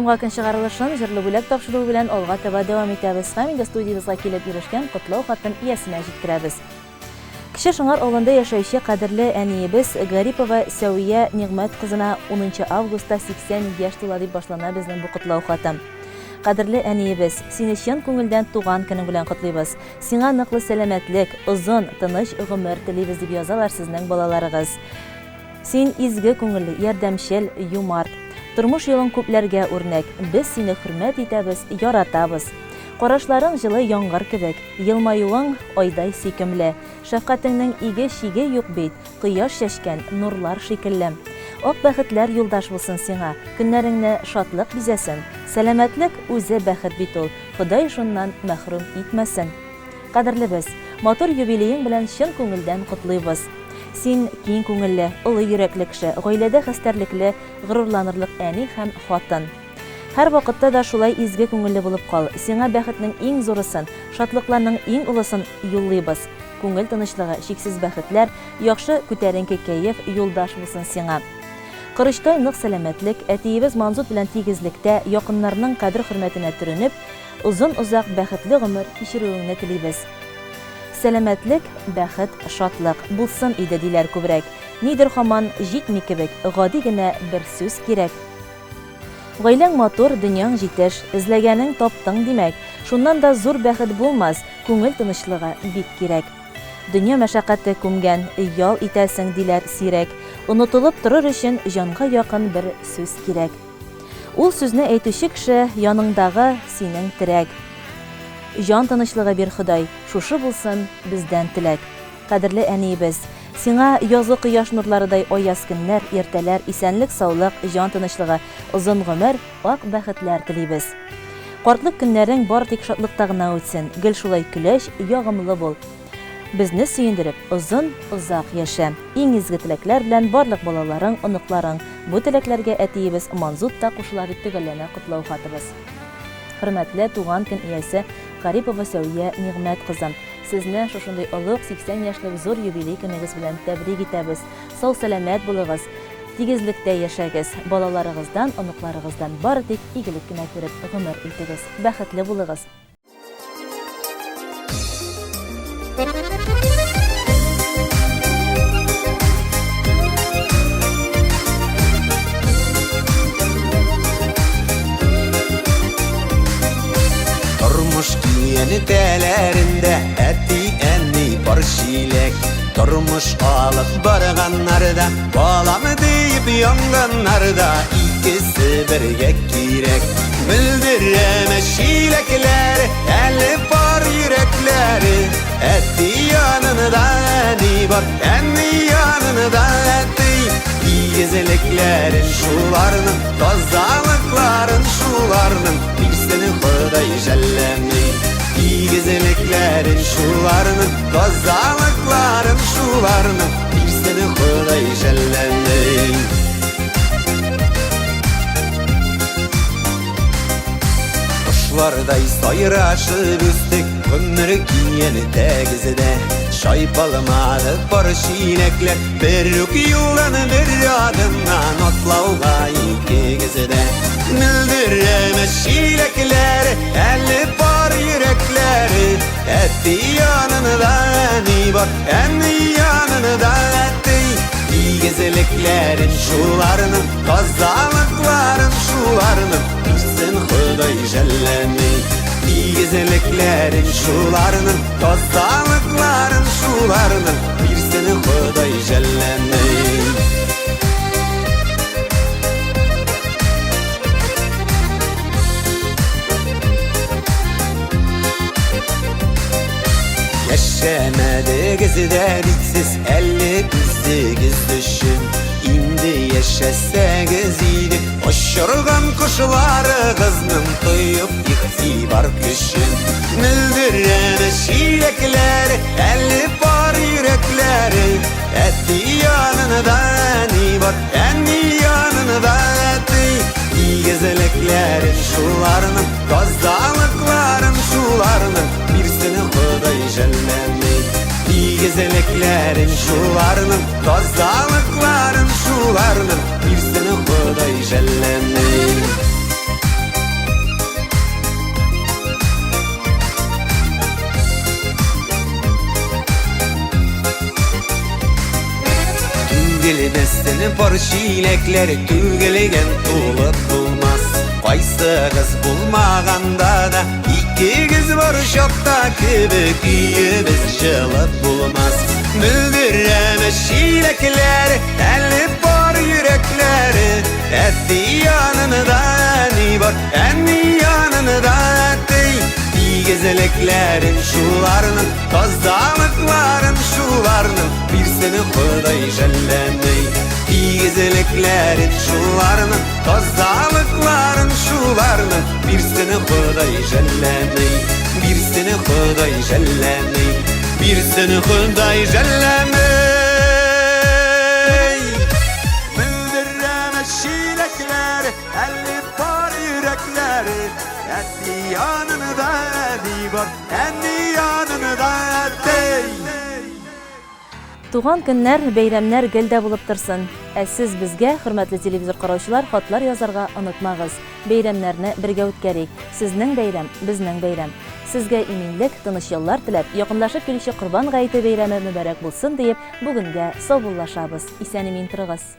Җомга көн чыгарылышын җырлы бүләк тапшыруы белән алга таба дәвам итәбез һәм инде студиябезгә килеп ирешкән котлау хатын иясенә җиткерәбез. Кече Шыңар авылында яшәүче кадерле әниебез Гарипова Сәвия Нигъмәт кызына унынчы августта 80 яшь тула дип башлана безнең бу котлау хаты. Кадерле әниебез, сине чын күңелдән туган көнең белән котлыйбыз. Сиңа ныклы сәламәтлек, озын, тыныч гомер телибез, дип язалар сезнең балаларыгыз. Син изге күңелле, ярдәмчел, юмарт. Тормыш юлың күпләргә үрнәк. Без сине хөрмәт итәбез, яратабыз. Карашларың җылы яңгыр кебек, елмаюың айдай сөйкемле. Шәфкатеңнең иге-чиге юк бит, кояш чәчкән нурлар шикелле. Ак бәхетләр юлдаш булсын сиңа, көннәреңне шатлык бизәсен. Сәламәтлек үзе бәхет бит ул, Ходай шуннан мәхрүм итмәсен. Кадерлебез, матур юбилеең белән чын күңелдән котлыйбыз. Син киң күңелле, олы йөрәкле кеше, гаиләдә хәстәрлекле, горурланырлык әни һәм хатын. Һәрвакытта да шулай изге күңелле булып кал, сиңа бәхетнең иң зурысын, шатлыкларның иң олысын юллыйбыз. Күңел тынычлыгы, чиксез бәхетләр, яхшы күтәренке кәеф юлдаш булсын сиңа. Корычтай нык сәламәтлек, әтиебез Манзут белән тигезлектә, якыннарның кадер-хөрмәтенә төренеп, озын-озак бәхетле гомер кичерүеңне телибез. Сәламәтлек, бәхет, шатлык. Булсын иде, диләр күбрәк. Нидер һаман җитми кебек, гади генә бер сүз кирәк. Гаиләң матур, дөньяң җитеш, эзләгәнең таптың, димәк. Шуннан да зур бәхет булмас, күңел тынычлыгы бик кирәк. Дөнья мәшәкате күмгән, ял итәсең, диләр сирәк. Онытылып торыр өчен җанга якын бер сүз кирәк. Ул сүзне әйтүче кеше яныңдагы синең терәк. Җан тынычлыгы бир, Ходай, шушы булсын бездән теләк. Кадерле әниебез, сиңа язгы кояш нурларыдай аяз көннәр, иртәләр, исәнлек-саулык, җан тынычлыгы, озын гомер, ак бәхетләр телибез. Картлык көннәрең бары тик шатлыкта гына үтсен, гел шулай көләч, ягымлы бул. Безне сөендереп, озын, озак яшә. Иң изге теләкләр белән барлык балаларың, оныкларың. Бу теләкләргә әтиебез Манзут та кушыла дип төгәлләнә котлау хатыбыз. Хөрмәтле туган көн иясе Гарипова Сәвия Нигъмәт кызы! Сезне шушындый олуг 80 яшьлек зур юбилей көнегез белән тәбрик итәбез. Сау-сәламәт булыгыз, тигезлектә яшәгез, балаларыгыздан, оныкларыгыздан бары тик игелек кенә күреп гомер итегез. Бәхетле булыгыз! Тормыш киенетәләрендә әти-әни пар чиләк. Тормыш алып барганнарда, балам диеп янганнарда икесе бергә кирәк. Мөлдерәмә чиләкләр, әле пар йөрәкләре. Әти янында әни бар, әни янында әти. Игезлекләрен шуларның, тазалыкларын шуларның, бирсен Ходай жәлләми. Игезлекләрен шуларның, тазалыкларын шуларның, бирсен Ходай жәлләми. Кошлардай сайрашып үстек, гомер киен тәгездә. Чайпалмады пар чиләкләр, бер үк юлдан бер адымнан атлауга икегездә. Мөлдерәмә чиләкләр, әле пар йөрәкләре. Әти янында әни бар, әни янында әти. Игезлекләрен шуларның, тазалыкларын шуларның, бирсен Ходай жәлләми. Игезлекләрен шуларның, тазалыкларын шуларның, бирсен Ходай жәлләми. Яшәмәдегез дә бит сез әле үзегез өчен. Инде яшәсәгез иде, очырган кошларыгызның тоеп игътибар көчен. Мөлдерәмә чиләкләр, әле пар йөрәкләре. Әти янында әни бар, әни янында әти. Игезлекләрен шуларның, тазалыкларын шуларның, бирсен Ходай жәлләми. Игезлекләрен шуларның, тазалыкларын шуларның, бирсен Ходай жәлләми. Сизелмәсен пар чиләкләр түгелгән тулып булмас. Кайсыгыз булмаганда да икегез бар чакта кебек өебез җылып булмас. Мөлдерәмә чиләкләр, әле бар йөрәкләре. Әти янында әни бар, әни янында әти. Тигезлекләрен шуларның, тазалыкларын шуларның, бирсен Ходай жәлләмей. Тигезлекләрен шуларның, тазалыкларын шуларның, бирсен Ходай жәлләмей. Бирсен Ходай жәлләмей. Бирсен Ходай жәлләмей. Мөлдерәмә чиләкләр, әле бар йөрәкләре, әти янында әни бар, әни янында әти. Туган көннәр, бәйрәмнәр гел дә булып торсын. Ә сез безгә, хөрмәтле телевизор караучылар, хатлар язарга онытмагыз. Бәйрәмнәрне бергә үткәрик. Сезнең бәйрәм, безнең бәйрәм. Сезгә иминлек, тыныч еллар теләп, якынлашып килүче Корбан гаете бәйрәме мөбарәк булсын диеп, бүгенгә саубуллашабыз. Исән-имин торыгыз.